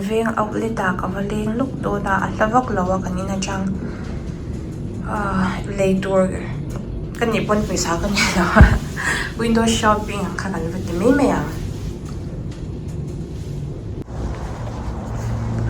veng outlet ah ka va leng lawk dawn a a hla vak lo a kan in atang ah lei tur ka nih pawn pawisa ka nei lo a window shopping ang kha kan va ti mai mai ang.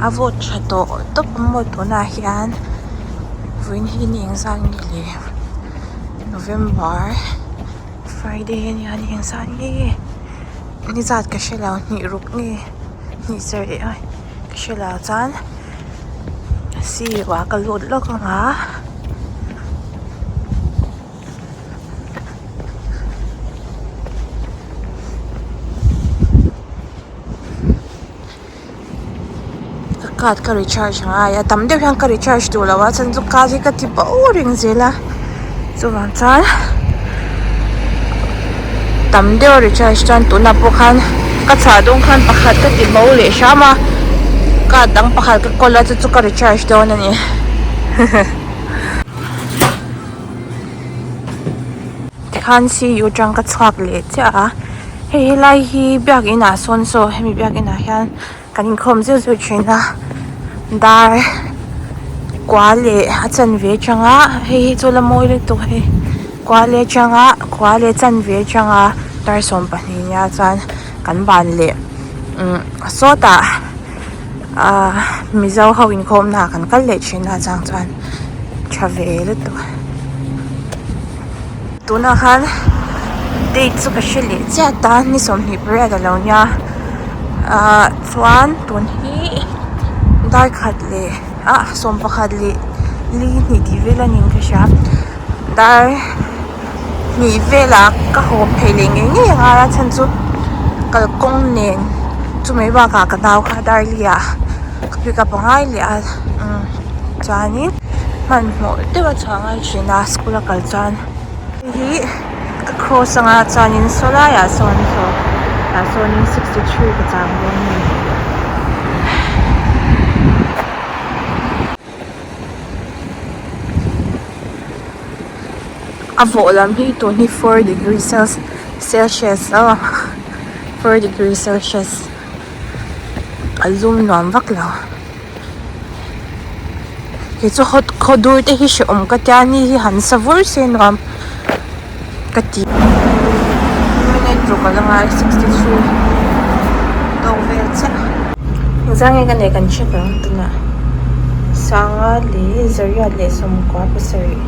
A vawt tha tawh tawp a maw tunah hian vawiin hi ni engzat nge le November Friday a nia ni engzat nge ni zat ka hre lo hnih ruk nge hnih sarih a ka hre lo chuan sirah ka lut lawk ang a. Ka card ka recharge ngai a tam deuh hian ka recharge duh lo a chuan chu card hi ka ti bo reng zel a chuvang chuan tam deuh a recharge chuan tunah pawh khan ka chhuah dawn khan pakhat ka ti bo leh hram a card dang pakhat ka kawl a chu chu ka recharge dawn a ni. Tikhan CU atang ka chhuak leh chiah a hei helai hi biakin ah sawn saw hemi biakin ah hian kan inkhawm zeuh zeuh thin a dar kua leh a chanve atanga hei hi chu la mawi lutuk hei kua leh atanga kua leh chanve atanga dar 12 nia chuan kan ban leh umm sawtah ahh mizo ho inkhawm na ah kan kal leh thin a chang chuan tha ve lutuk tunah khan date chu ka hre leh chiah ta ni 28 a lo nia ahh chuan tun hi dar khat leh ah 11 leh li hnih tih vel a niin ka hria dar hnih velah ka haw phei leh ngei ngei a ngai a chhan chu kalkawng nen chumai bakah ka nau kha darli ah ka pick up a ngai leh a umm chuanin hmanhmawh deuh a chhuah ngai thin a school a kal chuan hei hi ka cross anga chuanin saw laiah sawn saw tah sawnin 63 ka chang dawn a ni. A vawh lam hi tun hi 4 degree celsius aw 4 degree celsius a lum nuam vak lo kei chu hot khaw dur te hi hrehawm ka tia ni hi han sa vur se nuam ka ti minute ruk a la ngai 63 tawk vel chiah engzah nge ka neih kan check ang tunah sanga leh zariat leh sawmkua pasarih.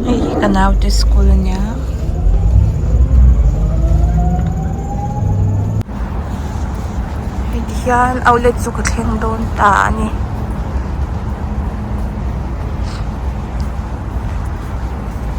Hei hi ka naute school a nia hei ti hian outlet chu ka thleng dawn ta a ni.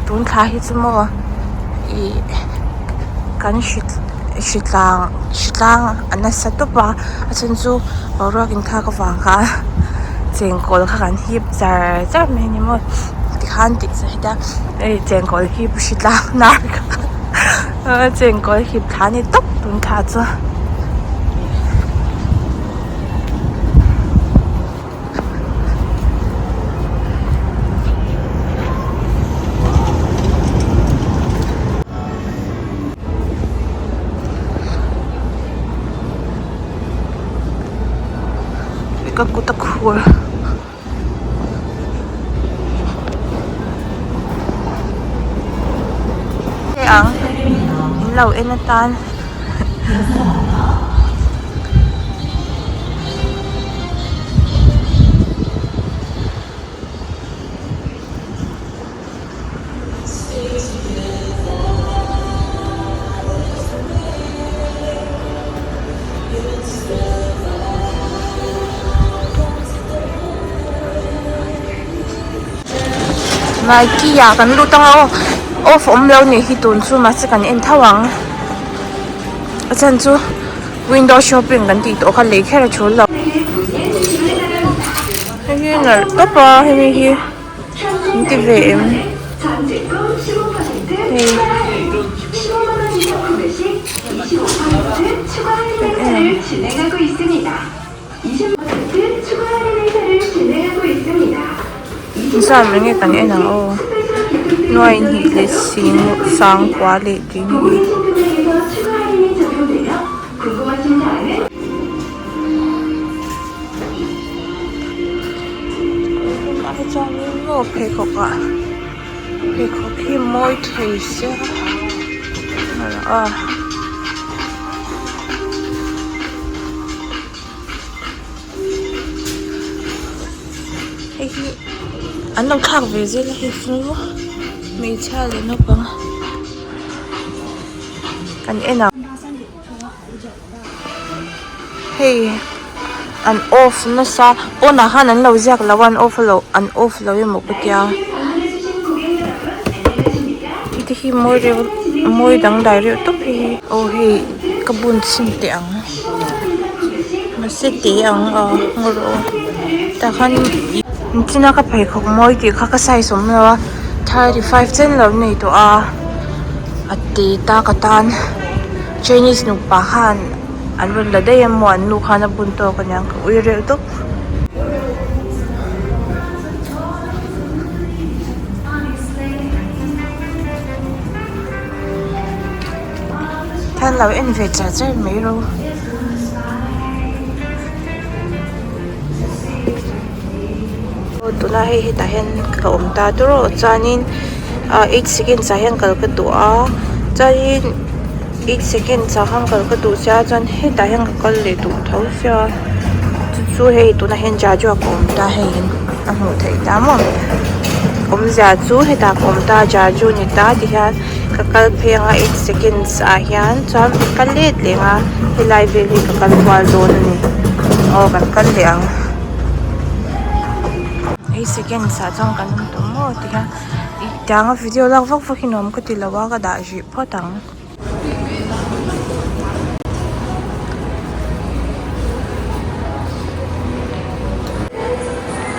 Tun thla hi chu maw ih kan hritlang hritlang a nasa tawp a a chhan chu boruak inthlak avang khan chengkawl kha kan hip char char mai a ni maw tikhan tih chu heta hei chengkawl hip hritlang nar kha chengkawl hip thla a ni tawp tun thla chu. Ka kut a khur ang in lo en atan. Nike ah kan lut anga aw off awm lo nih hi tun chu mahse kan en tho ang a chhan chu window shopping kan tih tawh kha lei kher a thul lo hei hi nalh tawp a hemi hi an ti ve em hei. Zan mai nge kan en ang aw nuai hnih leh sing sangkua leh tih hi. Tunah hi chuanin maw pheikhawk ah pheikhawk hi mawi thei sia a. Hei hi an lo thlak ve zel a hei chu hmeichhia leh naupang kan en ang hei an off nasa pawnah khan an lo ziak lo a an off lo an off lo emaw ka tia hei te hi mawi reuh mawi dangdai reuh tawp hei hi aw hei ka bun chhin teh ang. Mahse te ang a ngaw rawh tah khan nichina ka pheikhawk mawi tih kha ka size awm lo a 35 chen lo nei tawh a a te ta ka tan chinese nupa khan an rawn la daih emaw an nu khan a bun tawk aniang ka ui reuh tawp. Khan lo en ve char char mai ro. Aw tuna hei hetah hian ka awm ta tawrh aw chuanin ah eight seconds ah hian kal ka duh a chuanin eight seconds ah khan kal ka duh sia chuan hetah hian ka kal leh duh tho sia chu chu hei tunah hian jaju ah ka awm ta hei a hmuh theih ta maw awmzia chu hetah ka awm ta jaju ni ta tihian. Ka kal phei anga eight seconds ah hian chuan ka kal let leh ang a helai vel hi ka kal kual dawn a ni aw kan kal leh ang eight seconds ah chuan kan awm tawh maw ti hian ih tianga video lak vak vak hi nuam ka ti lo a ka dah rih phawt ang.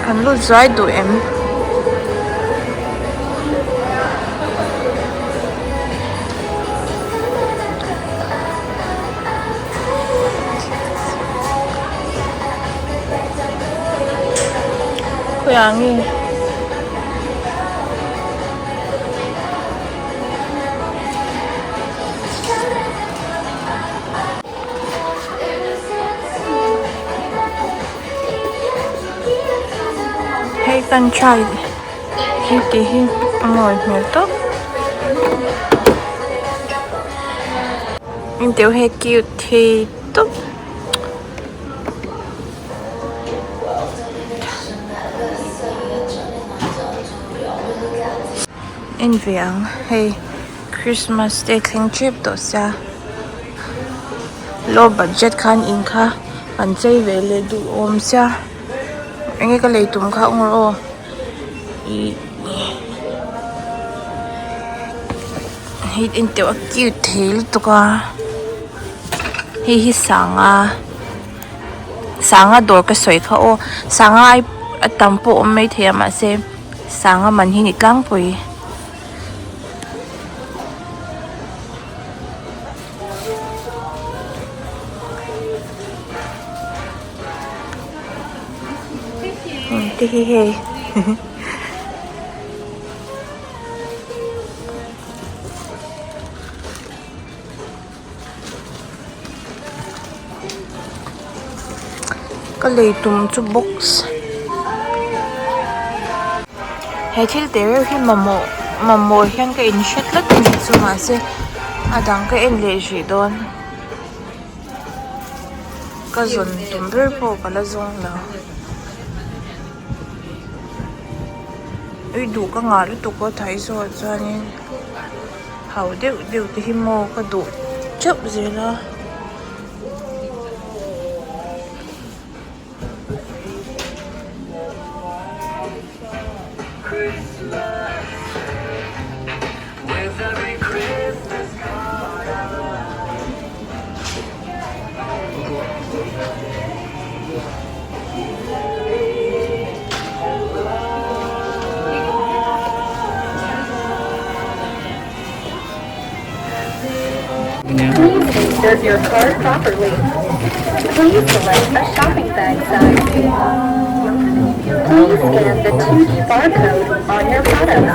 Kan lut zuai duh em? Khawiah nge? Hei kan try hi tih hi a mawi hmel tawp engteuh hei cute thei tawp. En ve ang hei Christmas te thleng tep tawh sia low budget khan in kha an chei ve leh duh awm sia enge ka lei tum kha awng rawh aw ih hei enteuh a cute thei lutuk a hei hi sanga sanga dawr ka sawi kha aw sanga ai a tam pawh awm maithei a mahse. Sanga man hi ni tlangpui. Te hi hei. Ka lei tum chu box he thil te reuh hi mamawh mamawh hian ka in hre tlat a ni chu mahse a dang ka en leh hrih dawn ka zawn tum ber pawh ka la zawng lo ui duh ka ngah lutuk a thaizawh chuanin. Hau deuh deuh te hi maw ka duh teuh zel a. Please insert your card properly. Please select a shopping bag size. Please scan the the 2D barcode on your product.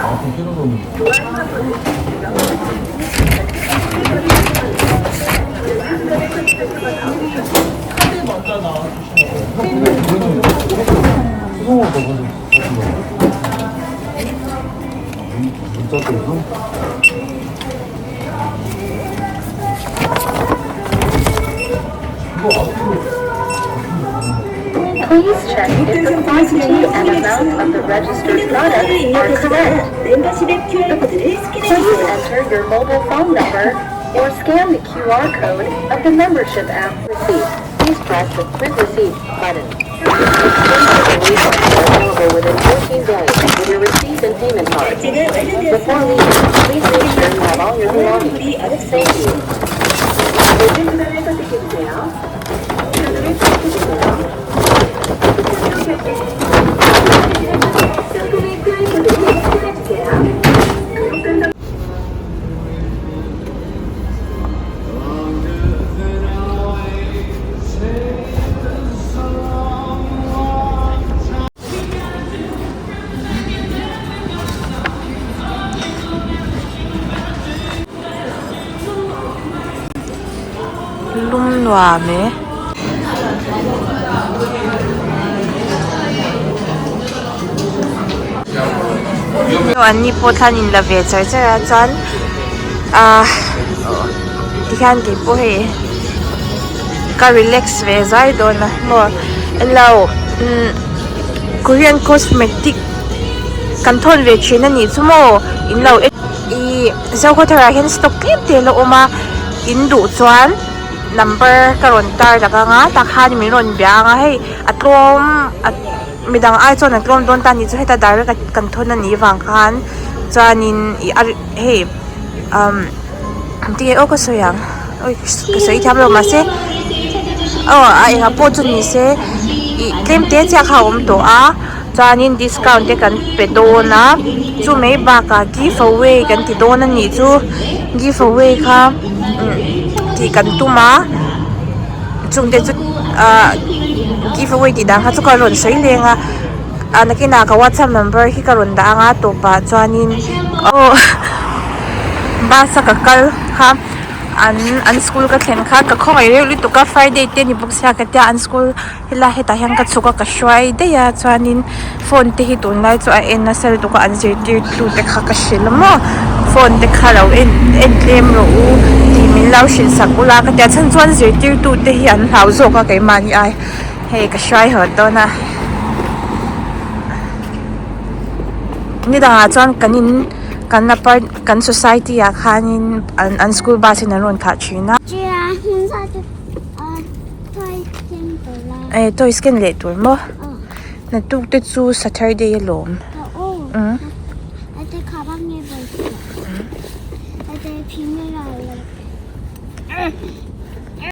Please check if the quantity and amount of the registered products are correct. Please enter your mobile phone number or scan the QR code of the membership app receipt. Please press the print receipt button. Expenses and refunds are available within 14 days with your receipt and payment card. Before leaving, please make sure you have all your belongings. Thank you. 결제 수단을 선택해주세요. 카드를 선택해주세요. 상품의 QR코드를 스캔해주세요. Lum nuam e. An ni pawh thlan in la ve char char a chuan ah tikhian keipawh hei ka relax ve zai dawn a maw englo umm korean cosmetic kan thawn ve thin a nih chu maw in lo ih zokhawthar ah hian stock tlem te a la awm a in duh chuan number ka rawn tar tak anga tah khan min rawn bia anga hei a tlawm a. Midang ai chuan an tlawm dawn ta ni chu heta direct a kan thawn a nih vang khan chuanin ih a hei umm tinge aw ka sawi ang oi ka sawi thiam lo mahse aw a engah pawh chu ni se ih tlem te chiah kha a awm tawh a chuanin discount te kan pe dawn a chu mai bakah give away kan ti dawn a nih chu give away kha tih kan tum a. Chungte chu ahh give away tih dan kha chu ka rawn sawi leng a ah nakinah ka whatsapp number hi ka rawn dah ang a tawpah chuanin aw bus a ka kal kha an an school ka thlen kha ka khawngaih reuh lutuk a friday te ni bawk sia ka tia an school helai hetah hian ka chhuk a ka hruai daih a chuanin phone te hi tunlai chu a en nasa lutuk a an zirtirtu te kha ka hrilh a maw phone te kha lo en en tlem rawh u tih min lo hrilh sak ula ka tia chhan chuan zirtirtu te hi an hlau zawk a keimahni ai hei ka hruai haw dawn a nidangah chuan kan in kan apart kan society ah khanin an an school bus in an rawn thlah thin a. Eh toys ken leh tur maw naktuk te chu saturday alawm umm